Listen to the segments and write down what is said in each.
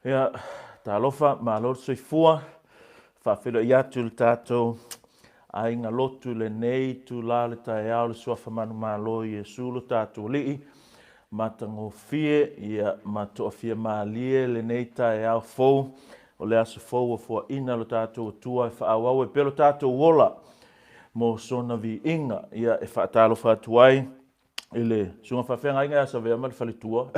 Ia, talofa, malo le soifua, faafeiloai atu i le tatou aiga lotu i lenei itula o le taeao i le Suafa manumalo o Iesu lo tatou Alii, matagofie ia ma toafia malie lenei taeao fou, o le aso fou ua foaina lo tatou Atua e faaauau ai pea lo tatou ola mo sona viiga. Ia, e faatalofa atu ai i le susuga faafeagaiga ia Savea ma le faletua,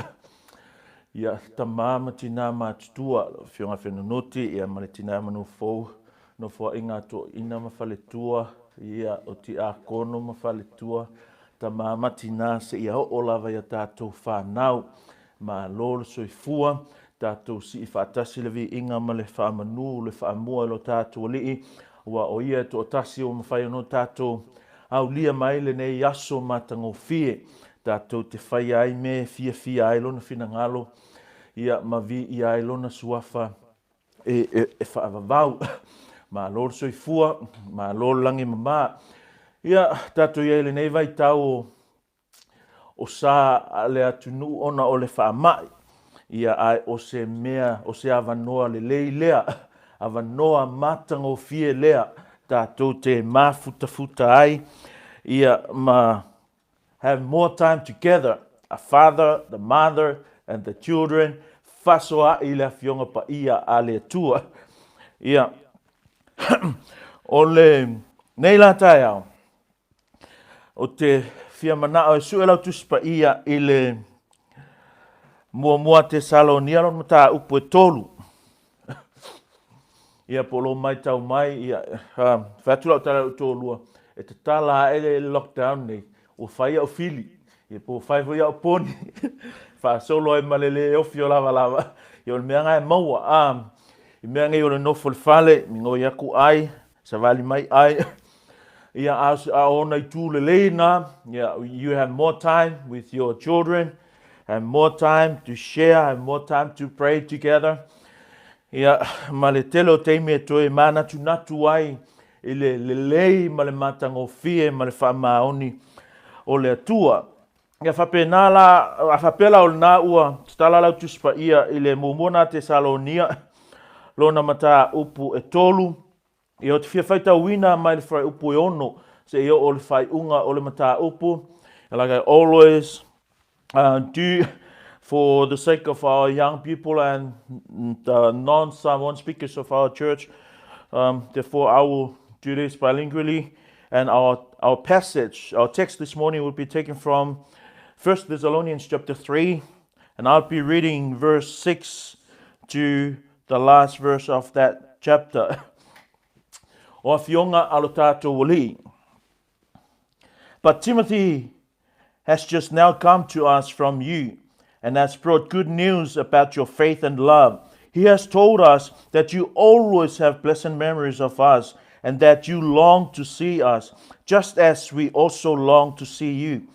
ia tama ma tina matutua, lau Afioga Fenunuti ia ma le tina Manufou, nofoaiga a toeaiina ma faletua, ia o tiakono ma faletua, tama ma tina seia oo lava ia tatou fanau. Malo le soifua, tatou sii faatasi le viiga ma le faamanu le faamua i lo tatou Alii, aua o ia e toatasi ua mafai ona tatou aulia mai lenei aso matagofie, tatou te faia ai mea e fiafia ai lona finagalo, ia ma viia ai lona suafa e faavavau. Malo le soifua, malo le lagi e mama. Ia, tatou i ai i lenei vaitau o sa a le atunuu ona o le faamai, ia ae o se mea, o se avanoa lelei lea, avanoa matagofie lea tatou te mafutafuta ai, ia ma have more time together, a father, the mother and the children, faasoaai le Afioga Paia a le Atua. Ia, o lenei la taeao, Ou te fia manao e sue lau Tusi Paia i le muamua Tesalonia lona mataupu e 3. Ia po o lou maitau mai, ia, fai atu lau tala i lou toalua, e tatala ae le lockdown nei, ua fai au fili, ia po ua fai foi au poni, faasolo ai ma le le ofi o lavalava, ia o le mea lena e maua. I mea nei o le nofo i le fale, migoi atu ai, savali mai ai, ia a o ona itu lelei na, ia, you have more time with your children, have more time to share, have more time to pray together. Ia, ma le tele o taimi e toe manatunatu ai i le lelei ma le matagofie ma le faamaoni o le Atua. Ia faapena la, a faapea la o lena ua tatala lau Tusi Paia i le muamua na Tesalonia, lona mataupu e 3, Ia, ou te fia faitauina mai le fuaiupu e 6 seia oo i le faaiuga o le mataupu. Like I always do for the sake of our young people and the non-Samoan speakers of our church, therefore I will do this bilingually. And our passage, our text this morning will be taken from 1 Thessalonians chapter 3, and I'll be reading verse 6 to the last verse of that chapter. O Afioga a lo tātou Alii. But Timothy has just now come to us from you and has brought good news about your faith and love. He has told us that you always have pleasant memories of us and that you long to see us, just as we also long to see you.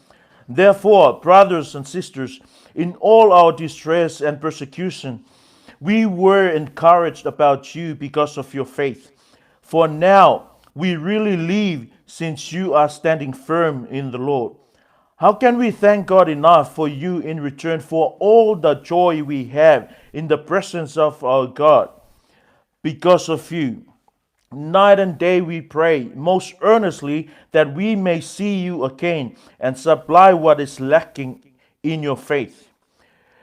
Therefore, brothers and sisters, in all our distress and persecution, we were encouraged about you because of your faith. For now we really live since you are standing firm in the Lord. How can we thank God enough for you in return for all the joy we have in the presence of our God because of you? Night and day we pray most earnestly that we may see you again and supply what is lacking in your faith.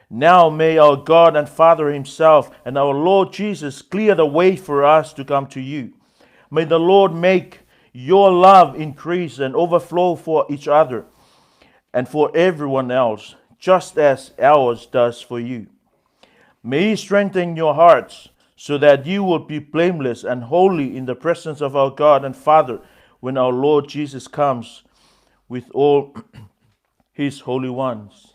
Now may our God and Father himself and our Lord Jesus clear the way for us to come to you. May the Lord make your love increase and overflow for each other and for everyone else, just as ours does for you. May he strengthen your hearts so that you will be blameless and holy in the presence of our God and Father when our Lord Jesus comes with all his holy ones.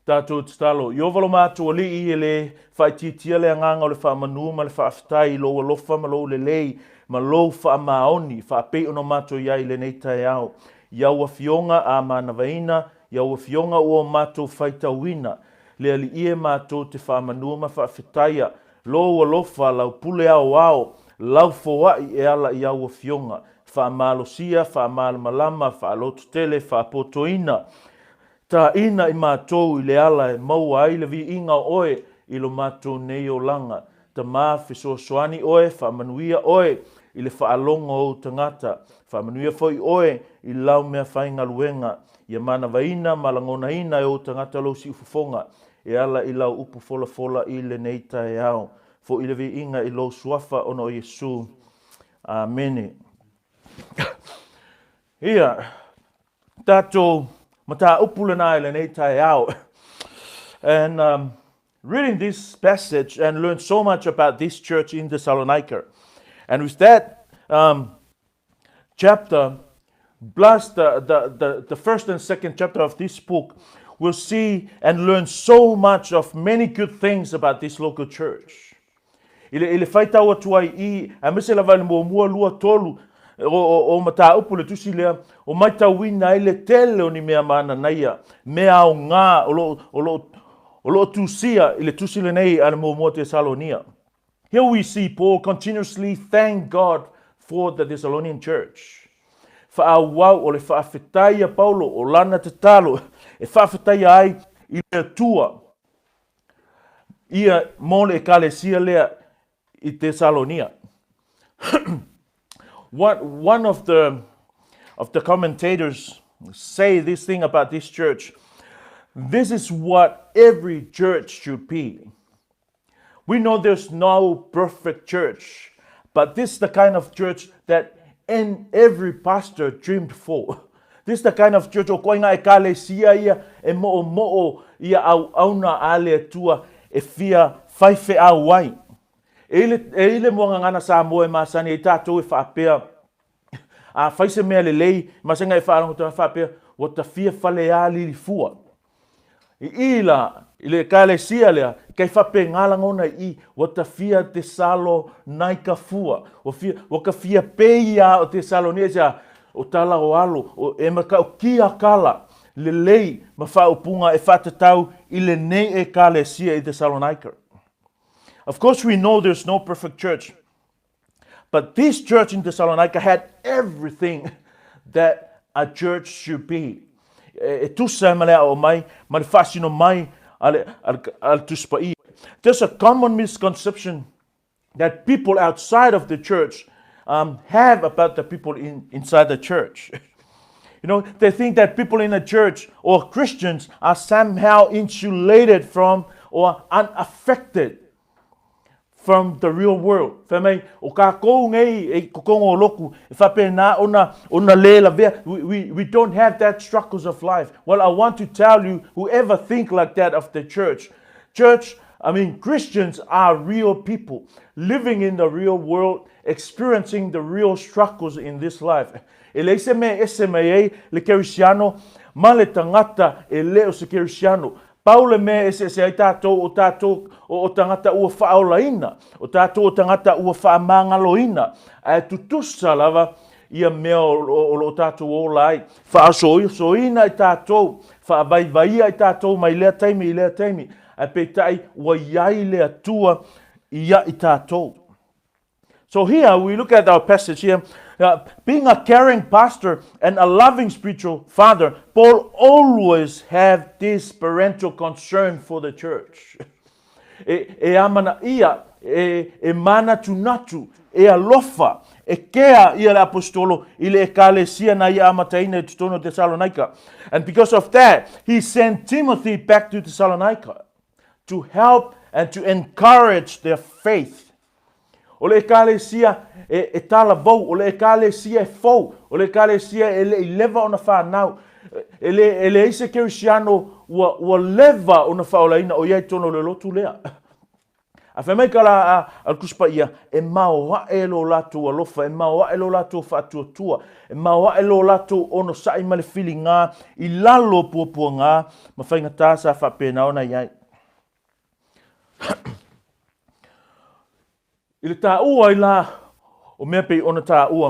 Tātou tatalo, Ieova lo matou Alii, e le faaitiitia le agaga o le faamanu ma le faafetai i lou alofa ma lou lelei ma lou faamaoni faapei ona matou i ai i lenei taeao. I au afioga a manavaina, i au afioga ua matou faitauina, le Alii e matou te faamanu ma faafetaia lou alofa, lau pule aoao, lau foai e ala i au afioga. Faamalosia, faamalamalama, faalototele, faapotoina. Taina i matou i le ala e maua ai le viiga o oe i lo matou nei olaga. Tama, fesoasoani oe, faamanuia oe i le faalogo o ou tagata. Faamanuia foi oe i lau mea faigaluega, ia manavaina ma lagonaina e ou tagata lou siufofoga e ala i lau upu folafola i lenei taeao. Foi le viiga i lou suafa ona o Iesu. Amene. Ia, tatou mataupu lena i lenei taeao. And reading this passage and learn so much about this church in Thessalonica. And with that chapter, plus the first and second chapter of this book, we'll see and learn so much of many good things about this local church. I le, i le faitau atu ai i, aemaise lava i le muamua, lua, tolu, o, o, o mataupu le tusi lea, o matauina ai le tele o ni mea mananaia, mea aoga o lo, o lo, o lo o tusia i le tusi lenei a le muamua Tesalonia. Here we see Paul continuously thank God for the Thessalonian church. Faaauau o le faafetai a Paulo o lana tatalo e faafetaia ai i le Atua ia mo le ekalesia lea i Tesalonia. What one of the commentators say this thing about this church. This is what every church should be. We know there's no perfect church, but this is the kind of church that in every pastor dreamed for. This is the kind of church o koe ngā ekalesia ia e mo'omo'o ia auauna a le Atua e fia faifeau ai. E i le, e i le muagagana Samoa e masani ai tātou e faapea, a fai se mea lelei, masani e faalogo tana faapea, ua tafia fale a lilifua. I i la, i le ekalesia lea, kei faapena lagona i i, ua tafia Tesalonaika fua. Ua fia, ua ka fia pei ia o Tesalonia ia, o tala o alo, o e matautia kala, lelei ma faaupuga e faatatau i lenei ekalesia i Tesalonaika. Of course we know there's no perfect church, but this church in Thessalonica had everything that a church should be. E, e tusa ma le ao mai, ma le faasino mai a le, a le, a le Tusi Paia. There's a common misconception that people outside of the church have about the people inside the church. They think that people in the church or Christians are somehow insulated from or unaffected from the real world. Fai mai, o kākou nei e kokongo o loku, e faapena ona, ona le lavea. We don't have that struggles of life. Well, I want to tell you, whoever think like that of the church, church, I mean, Christians are real people living in the real world, experiencing the real struggles in this life. E leai se mea e ese mai ai le kerisiano ma le tagata e le o se kerisiano. Pau le mea e eseese ai tātou o tātou o, o tagata ua faaolaina, o tātou o tagata ua faamagaloina, ae tutusa lava ia mea o, o, o loo tātou ola ai. Faaosoina i tātou, faavaivaia i tātou mai lea taimi i lea taimi, ae peitai ua i ai le Atua ia i tātou. So here we look at our passage here. Being a caring pastor and a loving spiritual father, Paul always have this parental concern for the church. E, e amana ia, e, e manatunatu, e alofa, e kea ia le apostolo i le ekalesia na ia amataina i totonu o Thessalonica. And because of that, he sent Timothy back to Thessalonica to help and to encourage their faith. O le Ekalesia e, e talavou, o le Ekalesia e fou, o le Ekalesia e le i leva ona whanau. E le, e leai se kerisiano ua, ua leva ona faaolaina o ia i totonu o le lotu lea. A fai mai ka la a, a le Tusi Paia, e maoae lo latou alofa, e maoae lo latou faatuatua, e maoae lo latou onosai ma le filiga i lalo o puapuaga ma faigata sa faapena ona i ai. I le taua ai la o mea pei ona taua,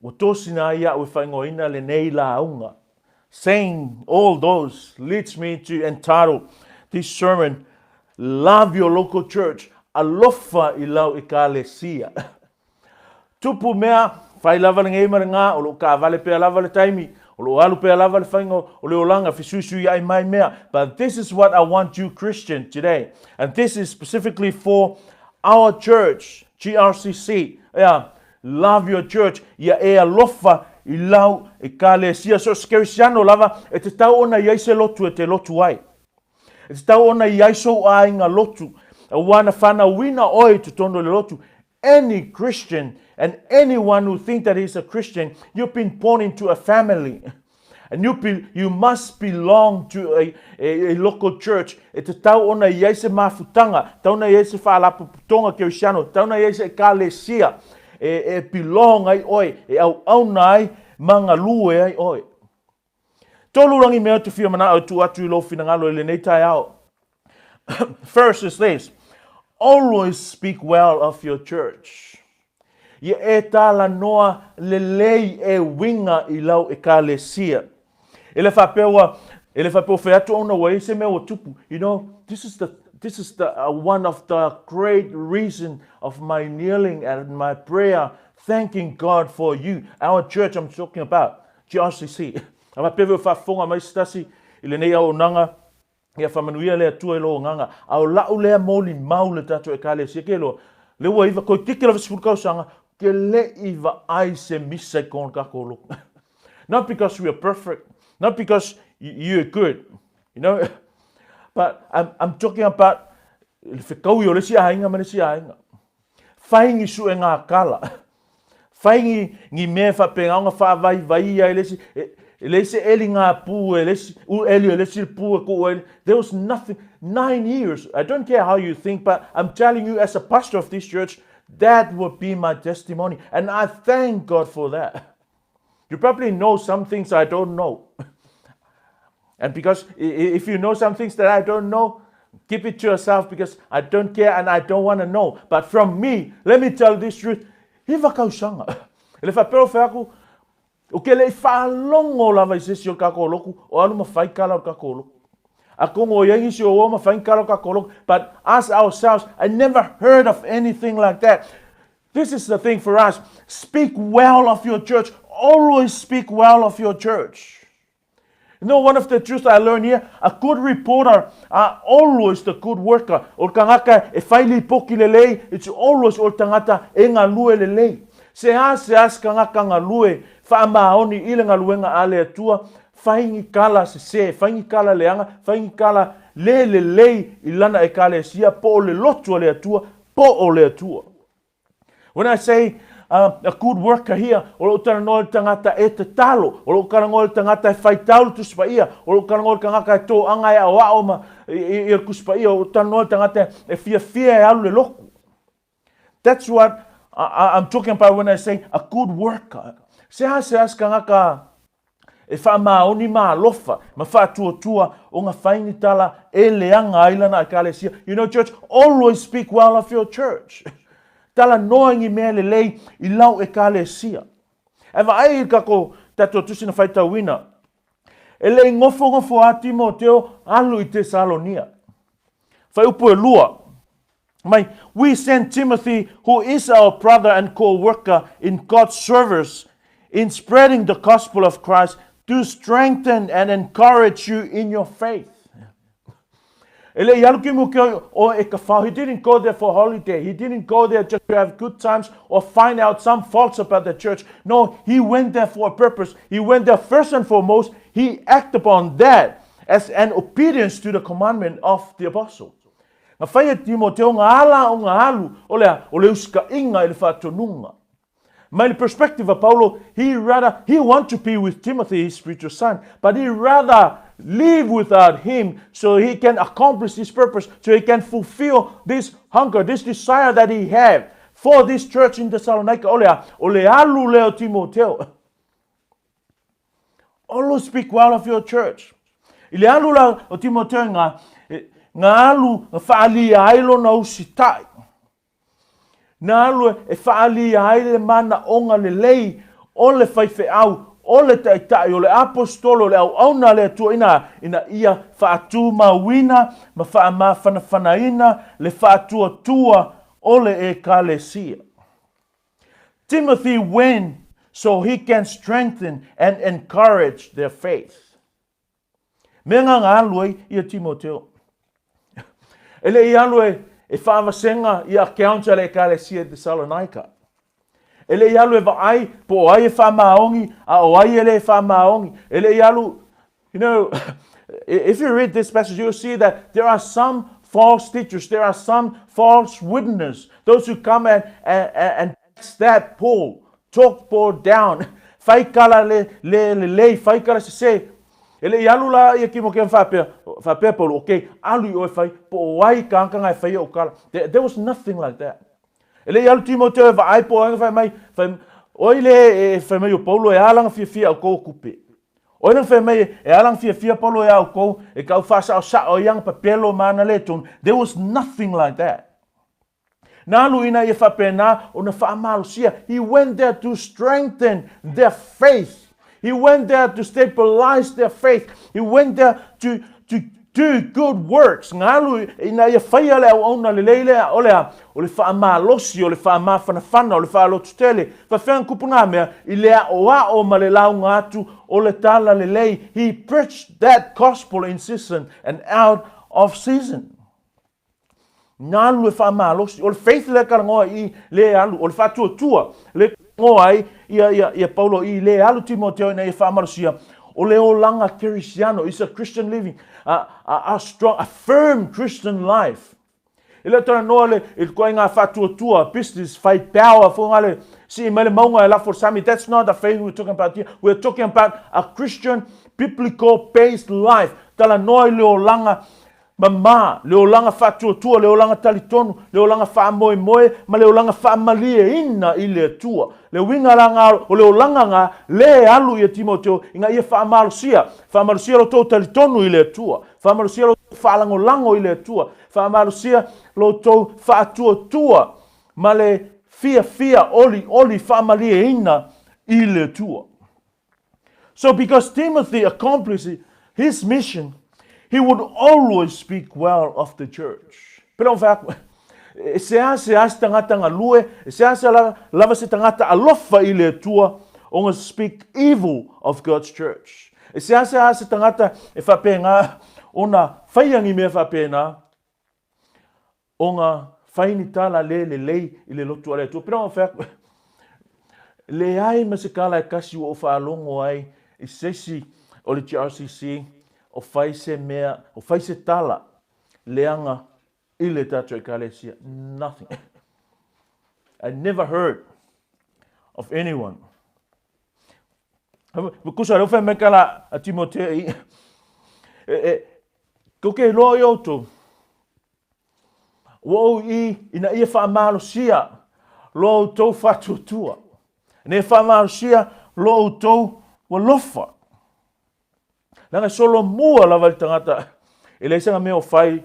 ua tosina ai iaʻu e faaigoaina lenei lauga. Saying all those leads me to entitle this sermon, Love Your Local Church, Alofa i Lau Ekalesia. Tupu mea, fai lava lenei ma le gā, o loo kaavale pea lava le taimi. O lo o alu pea lava le faiga o le olaga, fesuisuiai mai mea. But this is what I want you Christian today. And this is specifically for our church, GRCC. Yeah, love your church. Ia e alofa i lau ekalesia. So se kerisiano lava, e tatau ona i ai se lotu e te lotu ai. E tatau ona i ai sou aiga lotu, aua na fanauina oe i totonu o le lotu. Any Christian and anyone who think that he's a Christian, you've been born into a family. And you, be, you must belong to a, a, a local church. E tatau ona i ai se mafutanga, tau ona i ai se faalapotopotoga kerisiano, tau ona i ai se ekalesia e, e belong ai oe, e auauna ai, ma galue ai oe. Tolu rangi mea te fia mana'o e tuu atu i lou finagalo i lenei taeao. First is this, always speak well of your church. Ia e talanoa lelei e uiga i lau ekalesia. E le faapea ua, e le faapea ua fai atu ona ua i ai se mea ua tupu. You know, this is the, this is the, uh, one of the great reason of my kneeling and my prayer, thanking God for you, our church I'm talking about. GRCC. A faapea foi o faafofoga mai se tasi i lenei auaunaga, ia faamanuia le Atua i lou agaga. A o la'u lea molimau le tatou Ekalesia, ke loa, le ua iva, toeitiiti lava 10 tausaga, ke le'i vaai se misa i totonu o le tatou lotu. Not because we are perfect, not because you are good, you know, but I'm, I'm talking about le fetaui o le isi aiga ma le isi aiga. Fai ni suega kala. Fai ni, ni mea faapena ona faavaivaia e le isi, e, e leai se eli ngā pū e le isi, u eli e le isi pū e kuʻu ai. There was nothing. Nine years. I don't care how you think, but I'm telling you as a pastor of this church, that would be my testimony. And I thank God for that. You probably know some things I don't know. And because if you know some things that I don't know, keep it to yourself because I don't care and I don't want to know. But from me, let me tell this truth. Hiva tausaga. E le faapea o fai atu, o ke le i faalogo lava i se isi o le tatou lotu, o alu ma fai kala o le tatou lotu. Atonu o i ai nisi o o ma fai ni kala o le tatou lotu. But us ourselves, I never heard of anything like that. This is the thing for us. Speak well of your church. Always speak well of your church. You know, one of the truths I learned here, a good reporter are always the good worker. O le tagata e fai lipoti lelei, it's always o le tagata e galue lelei. Se a se a se tagata galue faamaoni i le galuega a le Atua, fai ni tala sese, fai ni tala leaga, fai ni tala le lelei i lana ekalesia po o le lotu a le Atua, po o le Atua. When I say uh, a good worker here, o lou talanoa i le tagata e tatalo, o lou talanoa i le tagata e faitau le Tusi Paia, o lou talanoa i le tagata e toaga e aoao ma i, i, i le Tusi Paia, o lou talanoa i le tagata e fiafia e alu le lotu. That's what I, I'm talking about when I say a good worker. Se a se a se tagata E faamaoni ma alofa ma faatuatua o nga fai ni tala e leaga ai lana ekalesia. You know church, always speak well of your church. Tala noa i ni mea lelei i lau ekalesia. E vaai i kako tatou tusi na faitauina. E le i nofonofo a Timoteo alu i Tesalonia. Whaiupu e lua. Mai, we send Timothy, who is our brother and co-worker in God's service, in spreading the gospel of Christ, to strengthen and encourage you in your faith. E le i alu Timoteo o e ka whao. He didn't go there for holiday. He didn't go there just to have good times or find out some faults about the church. No, he went there for a purpose. He went there first and foremost. He acted upon that as an obedience to the commandment of the apostle. Na fai e Timoteo nga ala o nga alu o le o le usikaʻiga i le faatonuga. Mai le perspective a Paulo, he rather, he want to be with Timothy, his spiritual son, but he rather live without him so he can accomplish this purpose, so he can fulfill this hunger, this desire that he have for this church in Thessalonica. O le a, o le alu lea o Timoteo. Always speak well of your church. I le alu la o Timoteo i ngā, ngā alu na whaalia ai lona usitai. Nā alu e whaalia ai le mana onga lelei o le faifeau, o le taitai, o le apostolo, o le auauna a le Atua ina, ina ia whaatumauina ma whaamawhanawhanaina le whaatuatua o le ekalesia. Timothy went so he can strengthen and encourage their faith. Mea nga nga alu ai ia Timoteo. E le i alu e, e whaavasega i accounts a le ekalesia i Thessalonica. E le i alu e vaai po o ai e whaamaongi a o ai e le whaamaongi. E le i alu, you know, if you read this passage, you'll see that there are some false teachers, there are some false witnesses, those who come and, and, and stab Paul, talk Paul down, fai kala le, le, le lei, fai kala se se. E le i alu la ia kimo ke whapea, whapea Paul, okay, alu i oe fai, po o ai kākanga e whai o kala. There, there was nothing like that. E le i alu Timoteo e vaai po o ai whai mai, whai, oi le e whai mai o Paulo e alanga fiafia au kou kupe. Oi le whai mai e alanga fiafia Paulo e au kou e kau whasao sao i anga papelo mana le tonu. There was nothing like that. Na alu ina ia whapena o na whaamalosia. He went there to strengthen their faith. He went there to stabilize their faith. He went there to, to do good works. Nga alu ina ia whaia le auauna lelei lea, o lea, o le whaamalosi, o le whaamafanafana, o le whaalotutele. Whawhenga kupu ngā mea, i le aoao ma le launga atu o le tala lelei. He preached that gospel in season and out of season. Na alu e faamalosi. O le faith lea talanoa i le alu, o le faatuatua le talanoa ai ia, ia, ia Paulo i le alu Timoteo ina ia faamalosia, o le olaga Kerisiano, is a Christian living, a, a, a strong, a firm Christian life. E le talanoa le, i le ituaiga faatuatua, business, fai power, foi ngā le, sii mai le mauga e lafo le sami. That's not the faith we're talking about here. We're talking about a Christian, biblical based life. Talanoa i le olaga Mamā, le olaga faatuatua, le olaga talitonu, le olaga faamoemoe ma le olaga faamalieina i le Atua. Le uiga la nga o le olaga nga le alu ia Timoteo ina ia faamalosia, faamalosia lo tou talitonu i le Atua, faamalosia lo tou faalagolago i le Atua, faamalosia lo tou faatuatua ma le fiafia olioli faamalieina i le Atua. So because Timothy accomplished his mission, he would always speak well of the church. Pele o whai e sea sea se tangata galue, e sea sea lava se tangata alofa i le Atua, o nga speak evil of God's church. E sea sea se tangata e whapenga ona whaiangi mea whapena, o nga whai ni tala le lelei i le lotu a le Atua. Pena o whai aku, leai ma se kala e kasi ua o whaalongo ai i se isi o le GRCC o whai se mea, o whai se tala leanga i le tatou ekalesia. Nothing. I never heard of anyone. Kusa leo whai mai kala a Timotea i, e, e, ko ke loa i outou, Ua ou i ina ia faamalosia lo outou faatuatua, ina ia faamalosia lo outou alofa. Leaga e solomua lava i le tagata, e leai sega mea o fai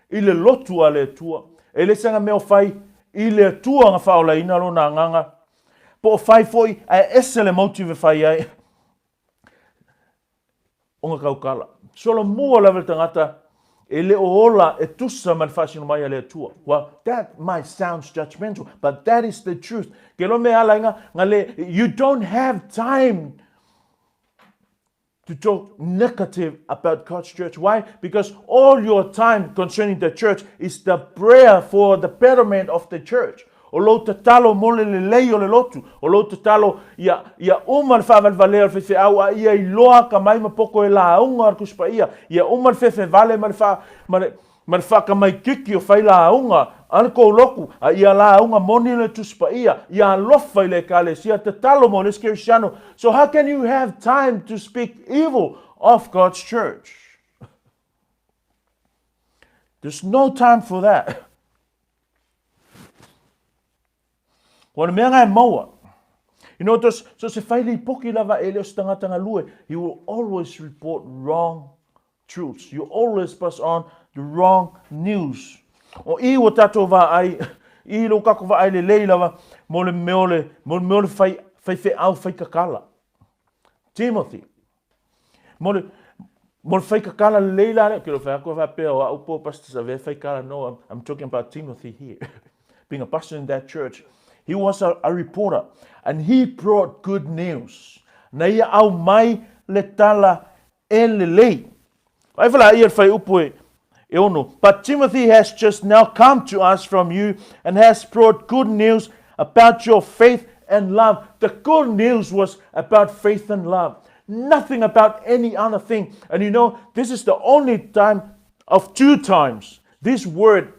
i le lotu a le Atua, e leai sega mea o fai i le Atua na faaolaina lona agaga, po o fai foi ae ese le motive e fai ai. O nga kaukala. Solomua lava le tagata e le o ola e tusa ma le faasino mai a le Atua. Well, that might sound judgmental, but that is the truth. Ke lo me ala inga, nga le, you don't have time to talk negative about God's church. Why? Because all your time concerning the church is the prayer for the betterment of the church. O lou tatalo mo le lelei o le lotu, o lou tatalo ia, ia uma le faavalevalea o le faifeau a ia iloa ka mai ma poko e lauga o le Tusi Paia, ia uma le fefevale ma le fa, ma le, ma le faakamaikiki o fai lauga a le kou lotu, a ia lauga moni le Tusi Paia, ia alofa i le Ekalesia, tatalo mo le isi Kerisiano. So how can you have time to speak evil of God's church? There's no time for that. Ko le mea nga e maua. You know, tos, so se whai lipoki lava e le o se tangata galue, he will always report wrong truths. You always pass on the wrong news. O i ua tatou vaai, i lo kako vaai lelei lava, mo le mea o le, mo le mea o le whai, whai wheau, whai kakala. Timothy, Mo le, mo le whaikakala lelei la lea, ke lo whai ako whapea o au po pastor sa ve whaikala, no, I'm, I'm talking about Timothy here. Being a pastor in that church. He was a, a reporter and he brought good news. Na ia aumai le tala e lelei. Ai fala ia le fuaiupu e, e ono. But Timothy has just now come to us from you and has brought good news about your faith and love. The good news was about faith and love. Nothing about any other thing. And you know, this is the only time of two times this word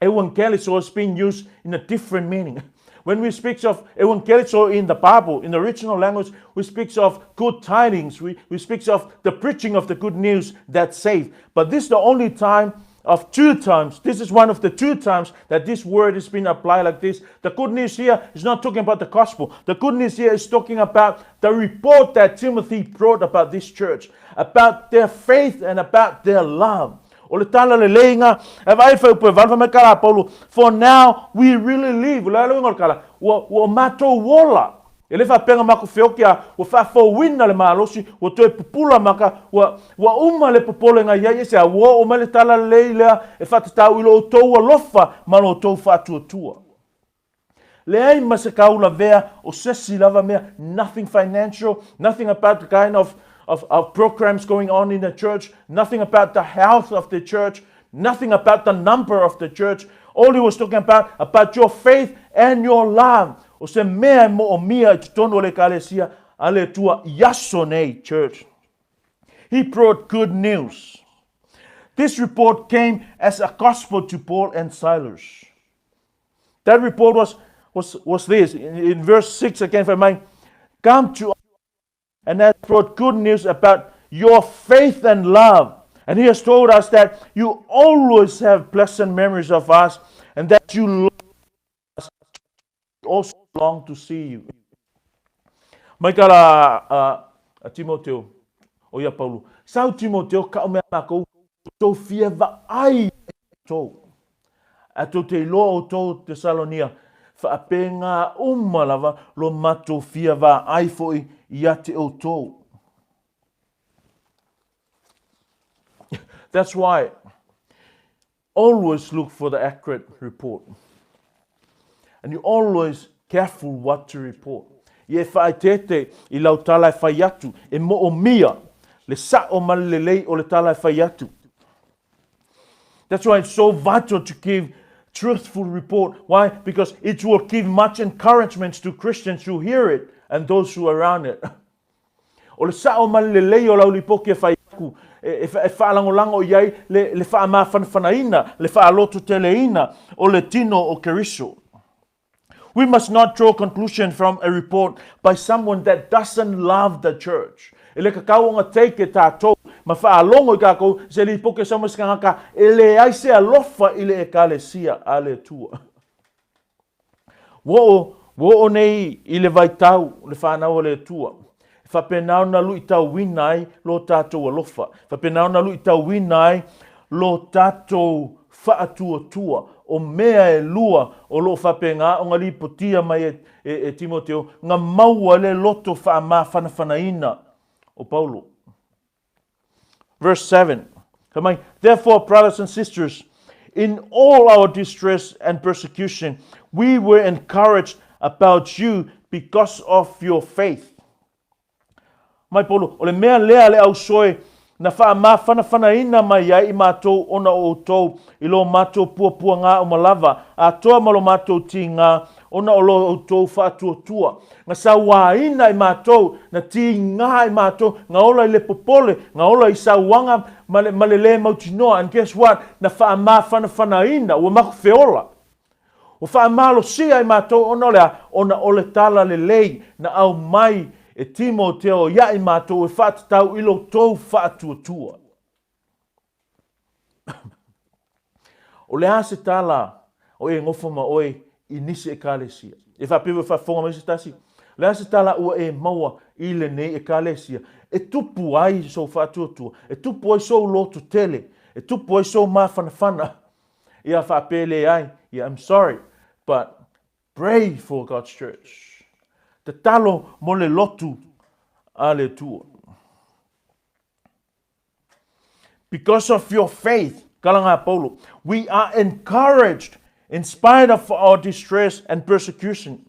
euangelizo is being used in a different meaning. When we speak of euangelizo in the Bible, in the original language, we speak of good tidings. We, we speak of the preaching of the good news that saves. But this is the only time of two times. This is one of the two times that this word has been applied like this. The good news here is not talking about the gospel. The good news here is talking about the report that Timothy brought about this church, about their faith and about their love. O le tala lelei nga, e vaai fuaiupu e valu fai mai kala a Paulo, For now we really live. O le a le uiga o le kala? Ua, ua matou ola. E le faapea nga makou feoki a ua faafouina le malosi, ua toe pupula maka, ua, ua uma le popolega i ai, ese a ua oo mai le tala lelei lea e faatatau i lo outou alofa ma lo outou faatuatua. Leai ma se kaulavea o sesi lava mea, nothing financial, nothing about the kind of, of, of programs going on in the church, nothing about the health of the church, nothing about the number of the church. All he was talking about, about your faith and your love. O se mea e moomia i totonu o le ekalesia a le Atua i aso nei, church. He brought good news. This report came as a gospel to Paul and Silas. That report was, was, was this. In, in verse 6 again, if I may, come to and has brought good news about your faith and love. And he has told us that you always have pleasant memories of us and that you love us also long to see you. Mai ka la a, a Timoteo, o ia Paulo. Sau Timoteo, ka o mea mākou, tou fia vaai tou. A tou te iloa outou Tesalonia, faapēngā uma lava lo matou fia vaai foi ia te outou. That's why always look for the accurate report. And you always careful what to report. Ia e faaeteete i lau tala e fai atu, e moomia le sa'o ma le lelei o le tala e fai atu. That's why it's so vital to give truthful report. Why? Because it will give much encouragement to Christians who hear it and those who are around it. O le sa'o ma le lelei o lau lipoti e fai aku, e, e, e faalagolago i ai le, le faamafanafanaina, le faalototeleina o le tino o Keriso. We must not draw conclusion from a report by someone that doesn't love the church. E le kakau ona take e tātou, ma whaalogo i kākou, se lipoke sa mo se kangaka, e leai se alofa i le ekalesia a le Atua. Ua oo, ua oo nei i le vaitau le whanau o le Atua. E faapena ona luitauina ai lo tātou alofa. E faapena ona luitauina ai lo tātou faatuatua. O mea e lua o lo o faapena ona lipotia mai e, e, e Timoteo, nga maua le loto faamafanafanaina o Paulo. Verse 7. Fai mai, Therefore, brothers and sisters, in all our distress and persecution, we were encouraged about you because of your faith. Mai Paulo, o le mea lea le ausoe na faamafanafanaina mai ai i matou ona o outou i lo matou puapuagā uma lava, atoa ma lo matou tīgā, ona o lo outou faatuatua. Na sauāina i matou, na tīgā i matou, na ola i le popole, na ola i sauaga ma le, ma le lē mautinoa. And guess what? Na faamafanafanaina, ua maku feola. Ua faamalosia i matou ona o le a? Ona o le tala lelei na aumai e Timoteo ia i matou e faatatau i lo tou faatuatua. O le a se tala o e gofo ma oe i nisi ekalesia? E faapea ua faafofoga mai se tasi, o le a se tala ua e maua i lenei ekalesia e tupu ai sou faatuatua, e tupu ai sou loto tele, e tupu ai sou mafanafana? Ia faapea leai, ia I'm sorry, but pray for God's church. Tatalo mo le lotu a le Atua. Because of your faith, kalanga Paulo, we are encouraged In spite of our distress and persecution.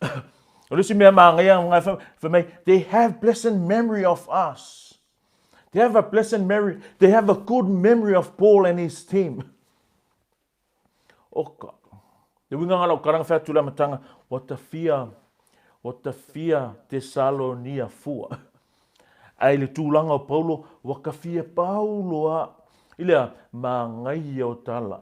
O le isi mea māngaia fai mai, they have pleasant memory of us. They have a pleasant memory. They have a good memory of Paul and his team. Oka. Te uinga ngā lau karanga whea tūla matanga, wa ta fia, wa ta fia Tesalonia fua. Ai le tūlanga o Paulo, wa ka fia Paulo a, i lea, māngaia o tala.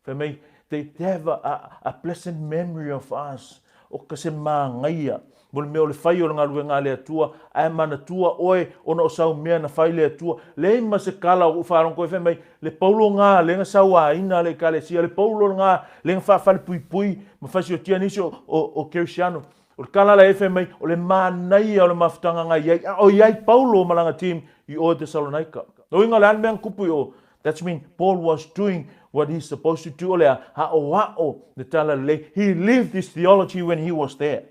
Fai mai, they, they have a, a, a pleasant memory of us, o ka se māngaia, mo le mea o le whai o le galuega a le Atua, ae manatua oe ona o sau mea na fai le Atua. Leai ma se kala o kuʻu faalogo koe fai mai, le Paulo ngā le nga sauāina le Ekalesia, le Paulo ngā le nga faafalepuipui ma fasiotia nisi o, o, o Kerisiano. O le kala la e fai mai, o le manaia o le mafutaga nga i ai, a o i ai Paulo ma lana team i o Tesalonaika. No uiga o le a le mea na kupu i o That's mean Paul was doing what he's supposed to do. O lea, aʻoaʻo le tala lelei. He lived this theology when he was there.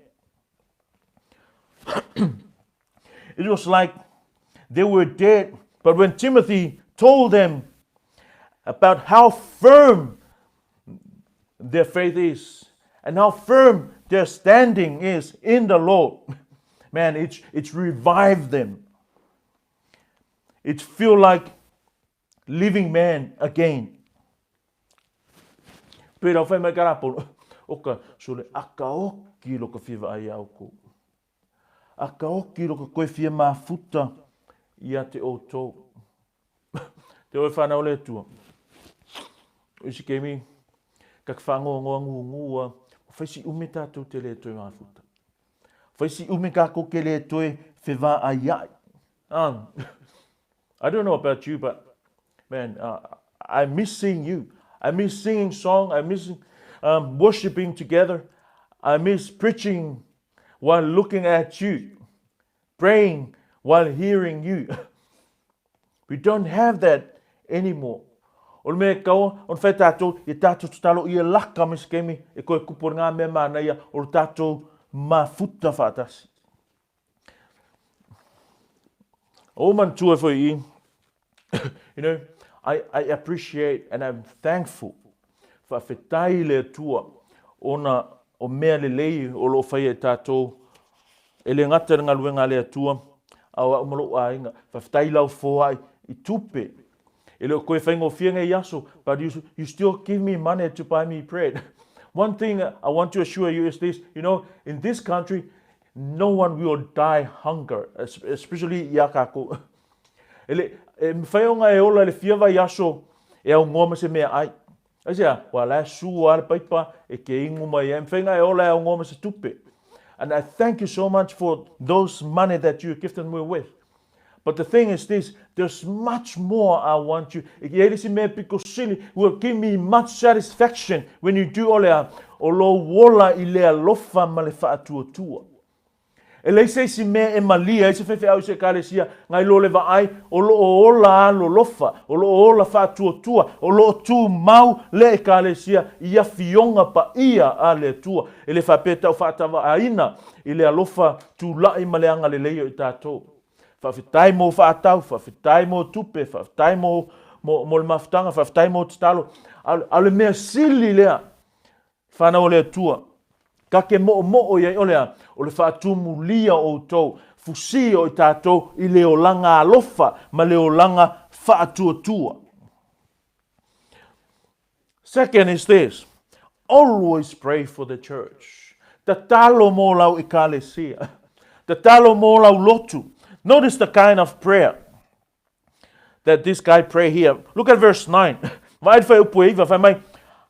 It was like they were dead, but when Timothy told them about how firm their faith is and how firm their standing is in the Lord, man, it's, it's revived them. It feel like living man again. Pera whai mai ka rāporo, o ka sole aka oki lo ka whiwa ai au kou. Aka oki lo ka koe whia mafuta i a te o tō. Te oe whanau le atua. O isi kemi, ka whangoa ngoa ngu ngua, o whaisi ume tātou te le toe mafuta. Whaisi ume kākou ke le toe whewā ai ai. Um, I don't know about you, but man, uh, I miss seeing you. I miss singing song. I miss um, worshiping together. I miss preaching while looking at you, praying while hearing you. We don't have that anymore. O le mea e kaua, o le whai tātou, i tātou tatalo i e laka me se e koe kupu o ngā mea mānaia o le tātou mafuta whaatasi. O manatua foi i, you know, I, I appreciate and I'm thankful whaawhetai le Atua ona o mea lelei o loo whaia e tātou e le ngata le galuega a le Atua a o au ma lou aiga. Faafetai lau foai i tupe. E le o koe faigofie nei aso, but you, you still give me money to buy me bread. One thing I want to assure you is this, you know, in this country, no one will die hunger, especially iā kākou. E le, e mawhai o ngā e ola le fia vai aso e au ngoa ma se mea ai. Aisea, ua la e sua le paipa e ke ingu mai ai, mawhai ngā e ola e au ngoa ma se tupe. And I thank you so much for those money that you gifted me with. But the thing is this, there's much more I want you. E i ai le isi mea piko sili, will give me much satisfaction when you do o lea, o lou ola i le alofa ma le faatuatua. E leai se isi mea e malie ai se faifeau i se Ekalesia ngai lo le vaai o lo o ola alolofa, o lo o ola faatuatua, o lo o tumau le Ekalesia i afioga paia a le Atua. E le faapea tau faatavaaina i le alofa tulai ma le agalelei o i tatou. Faafetai mo faatau, faafetai mo tupe, faafetai mo, mo, mo le mafutaga, faafetai mo tatalo. A o le mea sili lea, Whanau o le Atua, ka ke moʻomoʻo i ai o lea, o le faatumulia o outou, fusi o i tātou i le olaga alofa ma le olaga faatuatua. Second is this, always pray for the church. Tatalo mō lau ekalesia. Tatalo mō lau lotu. Notice the kind of prayer that this guy pray here. Look at verse 9.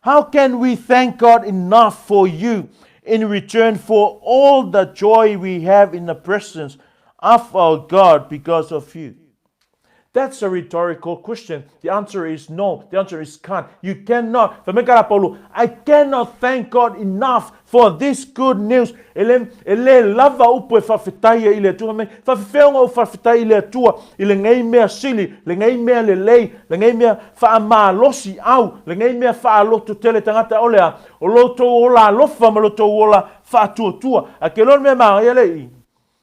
How can we thank God enough for you in return for all the joy we have in the presence of our God because of you? That's a rhetorical question. The answer is no. The answer is can't. You cannot. Fai mai ka Paulo, I cannot thank God enough for this good news. E le, e le lava upu e faafetai ai i le Atua. Fai mai, faafefea ona ou faafetai i le Atua i lenei mea sili, lenei mea lelei, lenei mea faamalosi au, lenei mea faalototele tagata o le a, o lo outou ola alofa ma lo outou ola faatuatua. A ke loa le mea manaia le i,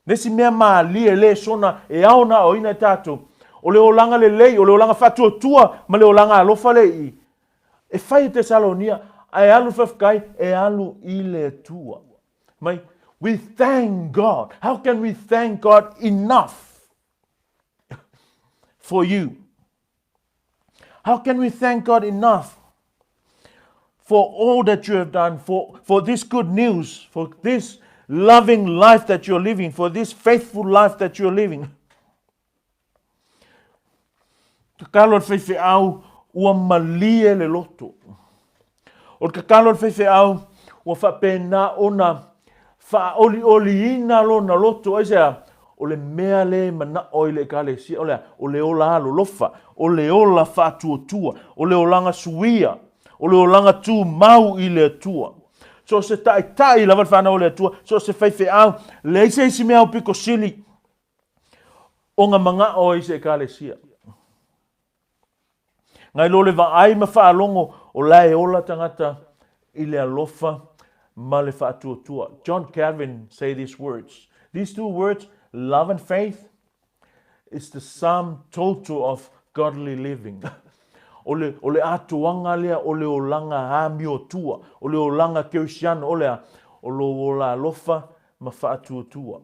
Le isi mea malie le sona e ao na aoina e tatou, o le olaga lelei, o le olaga faatuatua ma le olaga alofa le i. E fai e Tesalonia, ae alu le faafetai, e alu i le Atua. Mai, we thank God. How can we thank God enough for you? How can we thank God enough for all that you have done, for, for this good news, for this loving life that you're living, for this faithful life that you're living? Tatalo a le faifeau ua malie le loto. O le tatalo a le faifeau ua faapena ona faaolioliina lona loto. Aisea? O le mea lea e manao ai le Ekalesia, o le a? O le ola alolofa, o le ola faatuatua, o le olaga suia, o le olaga tumau i le Atua. So o se taitai lava le fanau a le Atua, so o se faifeau, leai se isi mea aupito sili ona manao ai se Ekalesia. Ngai lo le vaai ma faalogo o la e ola tagata i le alofa ma le faatuatua. John Calvin say these words. These two words, love and faith, is the sum total of godly living. O le, o le atoaga lea o le olaga amiotua, o le olaga kerisiano, o le a? O lou ola alofa ma faatuatua.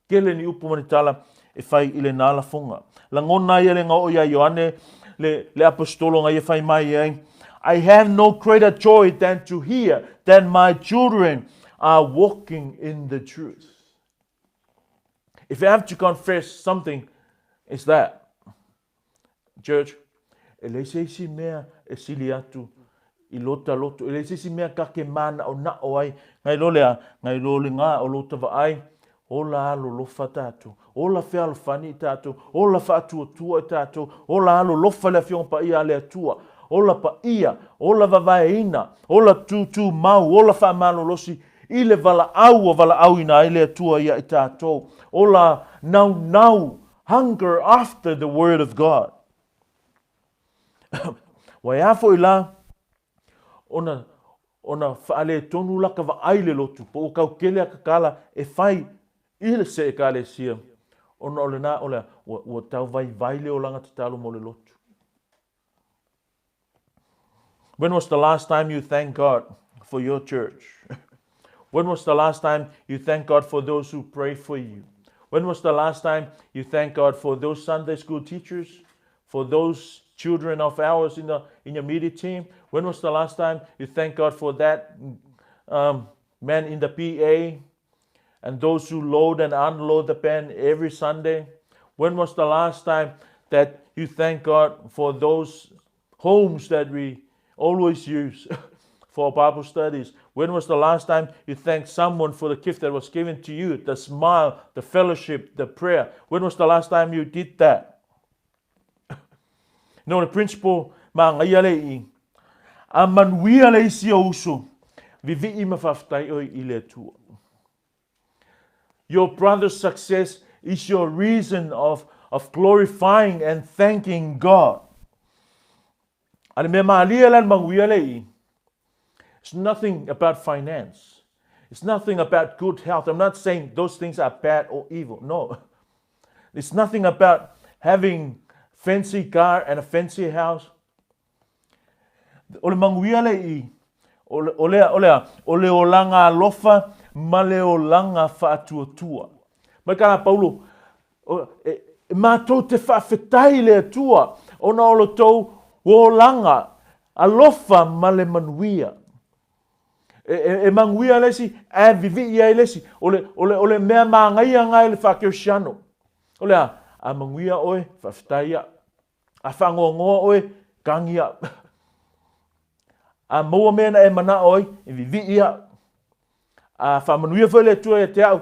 Tele ni upu ma ni tala e fai i lena lafoga. Lagona ia le gaoo iā Ioane le, le aposetolo na ia fai mai ai, I have no greater joy than to hear that my children are walking in the truth. If I have to confess something, it's that. Church, e leai se isi mea e sili atu i lota loto, e leai se isi mea ka ke mānaʻonaʻo ai, ngai lo lea, ngai lo le gā o lota vaai, ola alolofa tātou, ola fealofani i tātou, ola faatuatua i tātou, ola alolofa le Afioga Paia a le Atua, ola paia, ola vavaeina, ola tūtūmau, ola faamalolosi i le valaau ua valaauina ai le Atua ia i tātou, ola naunau Hunger after the word of God. Ua e a foi la ona ona faaletonu la ka vaai le lotu po ua kau kele a kakala e fai i le se ekalesia ona o lena o le ua, ua tau vaivai le olaga tatalo mo le lotu. When was the last time you thanked God for your church? When was the last time you thanked God for those who pray for you? When was the last time you thanked God for those Sunday school teachers, for those children of ours in, the, in your media team? When was the last time you thanked God for that um, man in the PA and those who load and unload the pen every Sunday? When was the last time that you thank God for those homes that we always use for Bible studies? When was the last time you thanked someone for the gift that was given to you, the smile, the fellowship, the prayer? When was the last time you did that? No, the principle magaia le i. A manuia le isi o uso, vivii ma faafetai oe i le Atua. Your brother's success is your reason of, of glorifying and thanking God. A le mea malie la le manuia le i. It's nothing about finance. It's nothing about good health. I'm not saying those things are bad or evil. No. It's nothing about having fancy car and a fancy house. O le manuia le i, o le, o le, o le, o le olaga alofa ma le olaga faatuatua. Mai ka la Paulo, o, e, e mātou te faafetai le Atua ona o lo tou olaga alofa ma le manuia. E, e, e manuia le isi, ae vivii ai le isi. O le, o le, o le mea māgaia ngā i le whaakersiano. O le a, a manuia oe, faafetai ia. A whaangoangoa oe, kangi au. A maua mea na e manao ai, e vivii au. A whaamanuia foi le Atua ia te au,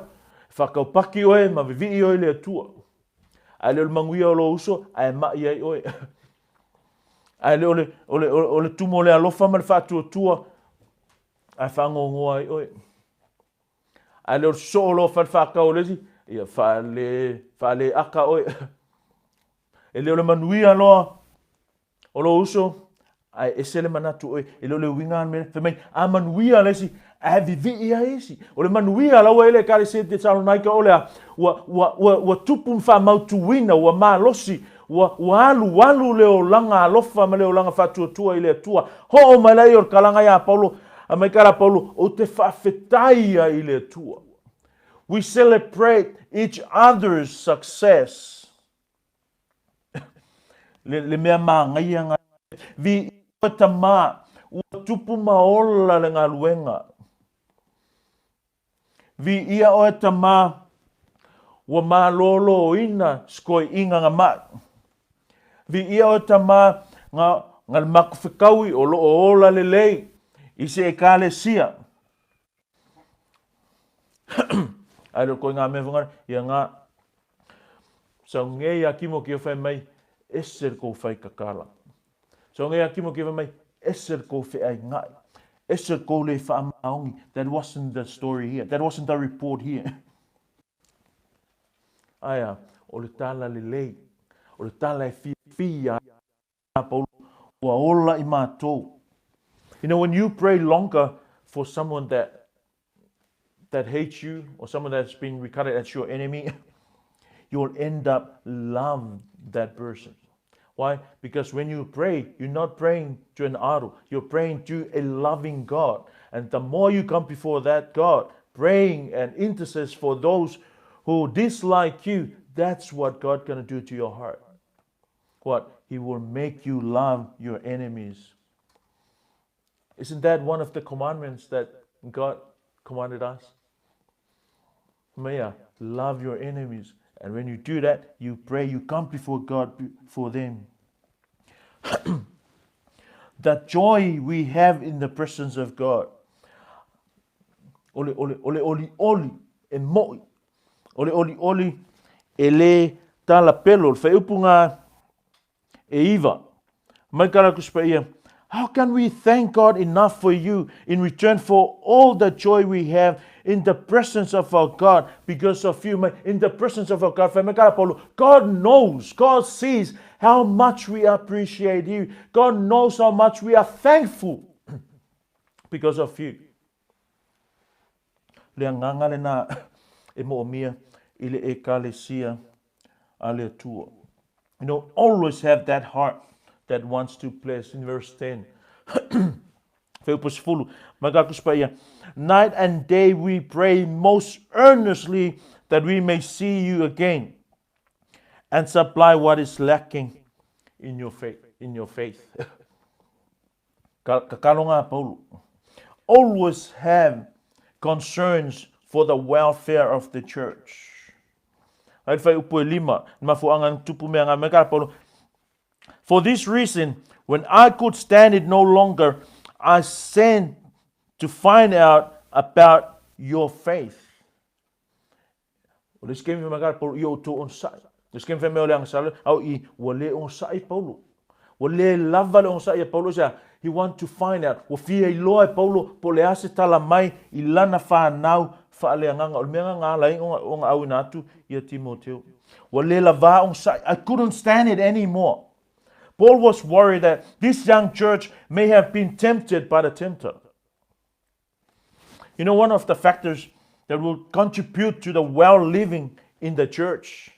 whakaupaki oe ma vivii oe le Atua. A le o le manuia o lou uso, ae mai ai oe. Ae le o le, o le, o le tumu o le alofa ma le faatuatua, ae whaangoangoa ai oe. Ae le o le sosoo loa fale whakau o le isi, ia whaale, whaale aka oe. E le o le manuia loa o lou uso, ae ese le manatu oe, e le o le uiga le mea, fai mai, a manuia le isi, ae vivii ai isi. O le manuia la ua i le Ekalesia i Tesalonaika o le a, ua, ua, ua, ua tupu ma faamautuina, ua malosi, Ua, ua alualu le olaga alofa ma le olaga faatuatua i le Atua. Hoʻo mai lai o le kalaga iā Paulo, a mai kala Paulo, ou te faafetai ai i le Atua. We celebrate each other's success. Le, le mea māgaia ngā vi i tamā, ua tupu ma ola le galuega. Viia oe tamā, ua malōlōina skoiʻiga nga maʻi. Viia oe tamā, nga, nga le makufekaui o loo ola lelei i se ekalesia. Ai lo koe ngā mea whangara, ia ngā sau ngei a kimo ki o whai mai, ese le kou whai kakala. Sau ngei a kimo ki o whai mai, ese le kou wheai ngai. Ese le kou le whaamaongi. That wasn't the story here. That wasn't the report here. Aia, o le tala lelei, o le tala e fiafia Paulo, ua ola i mātou. You know, when you pray longer for someone that that hates you or someone that's been regarded as your enemy, you'll end up love that person. Why? Because when you pray, you're not praying to an idol. You're praying to a loving God. And the more you come before that God, praying and intercess for those who dislike you, that's what God going to do to your heart. What? He will make you love your enemies. Isn't that one of the commandments that God commanded us? Mea, love your enemies. And when you do that, you pray, you come before God for them. the joy we have in the presence of God. Ole, ole, ole, oli, oli, e moi. O le olioli e lē tala pelo, le whaiupu ngā e iwa. Mai ka raku spaia, How can we thank God enough for you in return for all the joy we have in the presence of our God because of you? In the presence of our God. God knows, God sees how much we appreciate you. God knows how much we are thankful because of you. Le agaga lena e moomia i le ekalesia a le Atua. You know, always have that heart that wants to bless. In verse 10. Night and day we pray most earnestly that we may see you again and supply what is lacking in your faith. In your faith. Kakalo Paulo. Always have concerns for the welfare of the church. For this reason, when I could stand it no longer, I sent to find out about your faith. O le isi kemi fai mai kala Paulo, i o tou onosai. Le isi kemi fai mai o le agasala, au i, ua le onosai Paulo. Ua le lava le onosai a Paulo, sea, he want to find out. Ua fia iloa e Paulo po o le a se tala mai i lana whanau whaaleagaga. O le mea nga ngā lai o nga au ina atu ia Timoteo. Ua le lava onosai. I couldn't stand it anymore. Paul was worried that this young church may have been tempted by the tempter. You know, one of the factors that will contribute to the well living in the church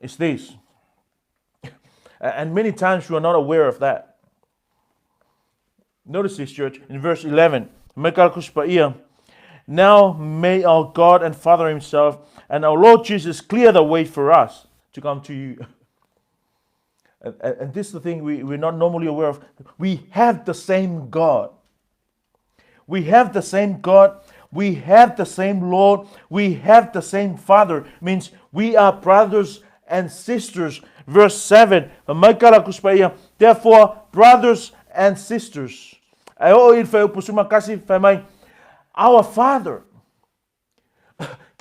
is this. And many times we are not aware of that. Notice this, church, in verse 11. Now may our God and Father Himself and our Lord Jesus clear the way for us to come to you. And, and this is the thing we, we're not normally aware of. We have the same God. We have the same God. We have the same Lord. We have the same Father. Means we are brothers and sisters. Verse 7. Therefore, brothers and sisters. Our Father.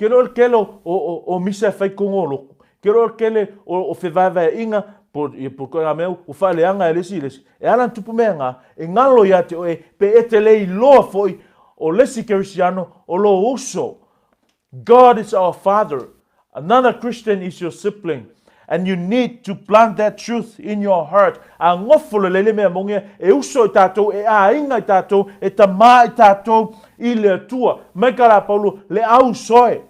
Ke loa le kele o misa e whai kongo o loko. Ke loa le kele o whevaevaeaiga po po koe ngā mea ua whaaleaga e le isi i le isi. E ala na tupu mea ngā, e ngalo ia te oe pe e te le iloa foi o le isi Kerisiano o lo uso. God is our father. Another Christian is your sibling. And you need to plant that truth in your heart. A ngofo le lele mea mongia e uso i tātou, e āinga i tātou, e tamā i tātou i le Atua. Mai ka rā Paulo, le au soe.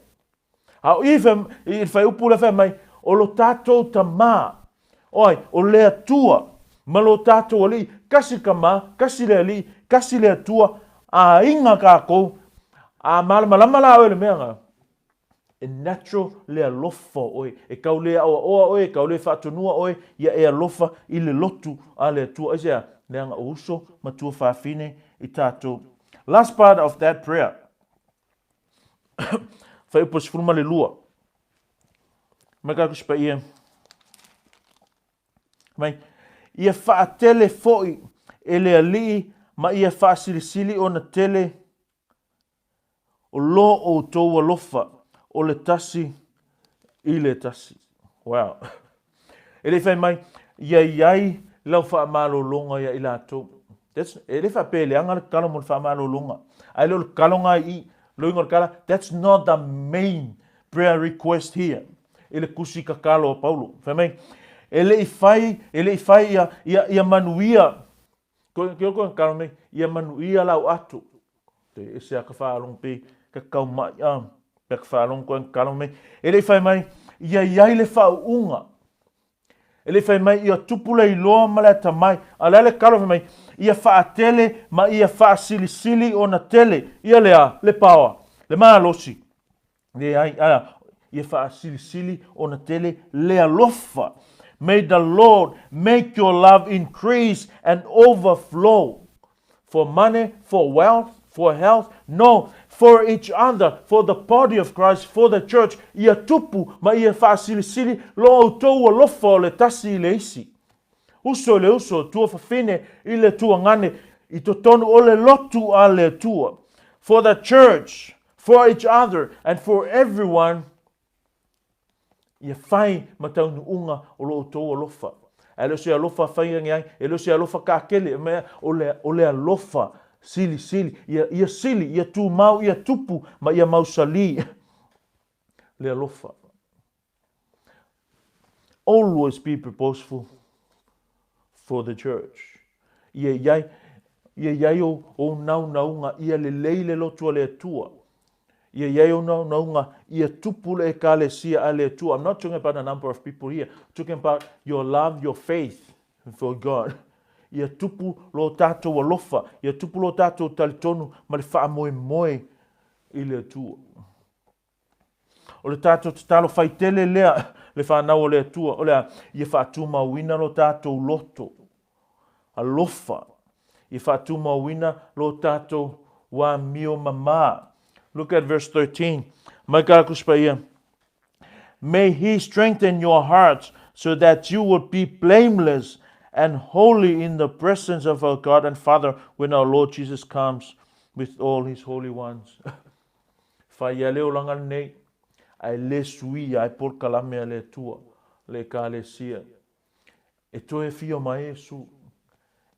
A o i whai, i whai upu le whai mai, o lo tātou tamā. O ai? O le Atua ma lo tatou Alii, kasi le Tama, kasi le Alii, kasi le Atua, aiga tatou. A malamalama la oe i le mea lena, e natural le alofa o oe. E tau le aoaoa oe, e tau le faatonua oe, ia e alofa i le lotu a le Atua. Aisea? Leaga o uso ma tuafafine i tatou. Last part of that prayer. Fuaiupu 12. Mai ka Tusi Paia. Mai, ia faatele foi e le Alii ma ia faasilisili ona tele o lo outou alofa o le tasi i le tasi. Wow. E le i fai mai, ia i ai lau faamalologa ia i latou. That's, e le faapea e leaga le tatalo mo le faamalologa. Ae le o le tatalo lena i i. Loiga o le tala, that's not the main prayer request here i le tusi tatalo a Paulo. Fai mai, e le i fai, e le i fai ia, ia, ia manuia. Ko, ke ko tatalo mai, ia manuia lau ato. Te ese a ka whaalongo pe ka kau mai a, pe ka whaalongo koe tatalo mai. E le i fai mai, ia iai le whaunga. E le i fai mai ia tupu le iloa ma le atamai, a o le a le kalo fai mai, ia faatele ma ia faasilisili ona tele ia le a, le paoa, le malosi. Leai, a, ia faasilisili ona tele le alofa. May the Lord make your love increase and overflow for money, for wealth, for health, no, for each other, for the body of Christ, for the church, ia tupu ma ia faasilisili lo outou alofa o le tasi i le isi. Uso i le uso, tuafafine i le tuagane, i totonu o le lotu a le Atua. For the church, for each other, and for everyone Ia fai ma taunuuga o lo outou alofa. Ae le o se alofa fai age ai, e le o se alofa kakele, mea, o le, o le alofa silisili, ia, ia sili, ia tumau, ia tupu, ma ia mausali le alofa. Always be purposeful for the church. Ia iai, ia iai ou, ou naunauga, ia lelei le lotu a le Atua. Ia iai ou naunauga, ia tupu le Ekalesia a le Atua. I'm not talking about the number of people here. I'm talking about your love, your faith for God. Ia tupu lo tātou alofa, ia tupu lo tātou talitonu ma le faamoemoe i le Atua. O le tātou tatalo fai tele lea, le whanau o le Atua, o le a, ia whaatumauina lo tātou loto, alofa, ia whaatumauina lo tātou wā mio mamā. Look at verse 13. Mai ka kuspa ia. May he strengthen your hearts so that you will be blameless and holy in the presence of our God and Father when our Lord Jesus comes with all his holy ones. Fai ia le olaga lenei, ae le suia ai polokalame a le Atua, le Ekalesia. E toe afio mai Iesu.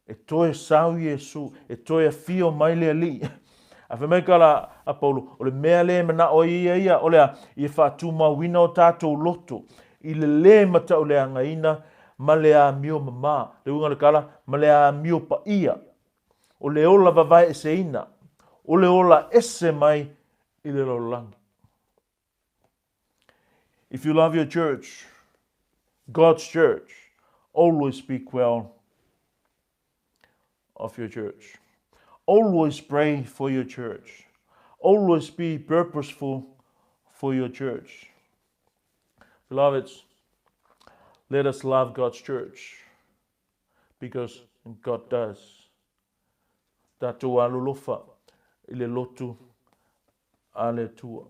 E toe sau Iesu. E toe afio mai le Alii. A fai mai ka la a Paulo, o le mea lea e manao ai ia ia, o le a, ia faatumauina o tatou loto i le lē matauleagaina ma le amio mamā. Le uiga o le tala, ma le amio paia. O le ola vavaeeseina, o le ola ese mai i le lalolagi. If you love your church, God's church, always speak well of your church. Always pray for your church. Always be purposeful for your church. Beloveds, let us love God's church because God does. Tatou alolofa i le lotu a le Atua,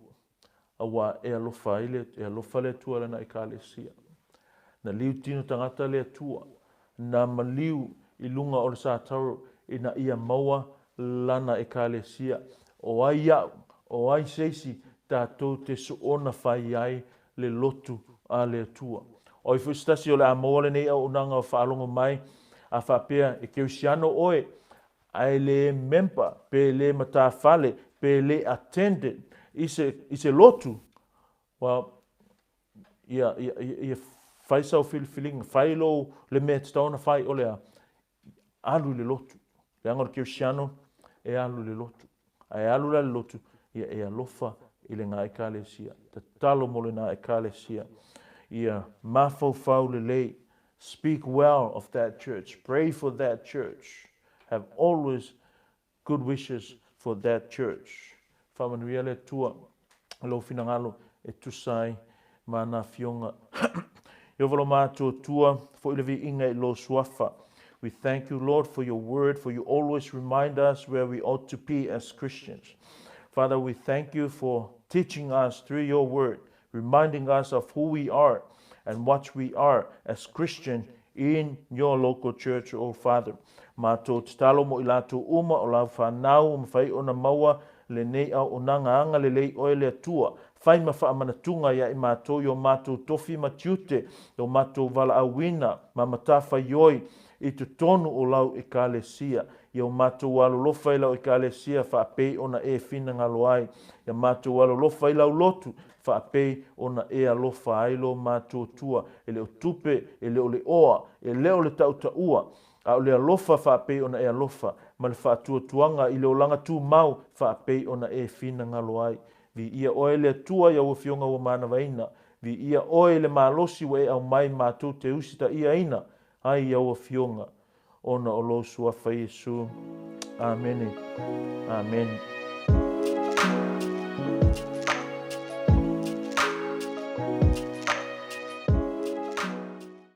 auā e alofa ai le, e alofa le Atua i lana Ekalesia. Na liu tino tagata le Atua, na maliu i luga o le sataro ina ia maua lana Ekalesia. O ai au, o ai se isi tatou te soona fai ai le lotu a le Atua. O ai foi se tasi o le a maua lenei auaunaga o faalogo mai, a faapea e kerisiano oe, ae le member, pe le matafale, pe le attended i se, i se lotu, well, ia, ia, ia fai sau filifiliga, fai lou le mea e tatau ona fai, o le a, alu i le lotu. Leaga o le kerisiano e alu i le lotu. Ae alu la i le lotu, ia e alofa i lena Ekalesia. Tatalo mo lena Ekalesia. Ia mafaufau lelei. Speak well of that church. Pray for that church. Have always good wishes for that church. Faamanuia le Atua i lou finagalo e tusa ai ma ana afioga. Ieova lo matou Atua, foi le viiga i lou suafa. We thank you, Lord, for your word, for you always remind us where we ought to be as Christians. Father, we thank you for teaching us through your word, reminding us of who we are and what we are as Christian in your local church, O Father. Matou tatalo mo i latou uma o lau fanau ua mafai ona maua lenei auaunaga agalelei oe le Atua. Fai ma faamanatuga ia i matou i o matou tofi ma tiute, o matou valaauina ma matafaioi i totonu o lau Ekalesia. Ia o matou alolofa i lau Ekalesia faapei ona e finagalo ai. Ia matou alolofa i lau lotu faapei ona e alofa ai lo matou Atua. E le o tupe, e le o le oa, e le o le tautaua, a o le alofa faapei ona e alofa, ma le faatuatuaga i le olaga tumau faapei ona e finagalo ai. Viia oe le Atua i au Afioga ua manavaina. Viia oe i le malosi ua e aumai matou te usitaiaina ai i au Afioga, ona o lou Suafa Iesu. Amene. Amene.